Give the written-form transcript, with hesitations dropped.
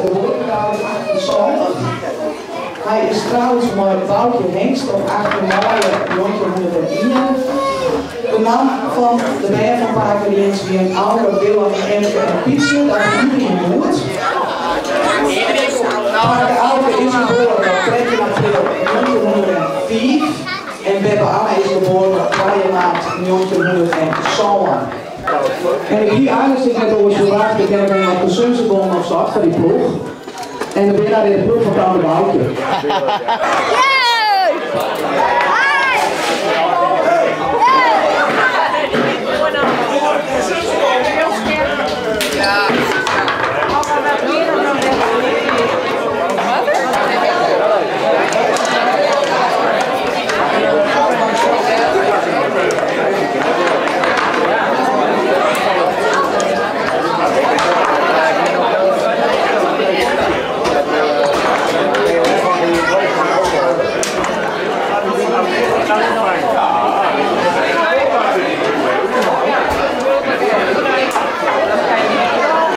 Geboartedatum 78. Hy is troud mei Boukje Hengst op 18 maaie 1901. De namme fan de bern fan pake Rients wienen Auke, Willem, Emke en Pietsje, dat begryp ik goed. Pake Auke is geboren op 13 april 1905 en beppe Anna is geboren op 2 maart 1907. En ik hie eins ek net oars ferwachte, ik ha noch wat consumptiebonnen opsocht foar dy ploech. En de winnaar is de ploech fan tante Boukje.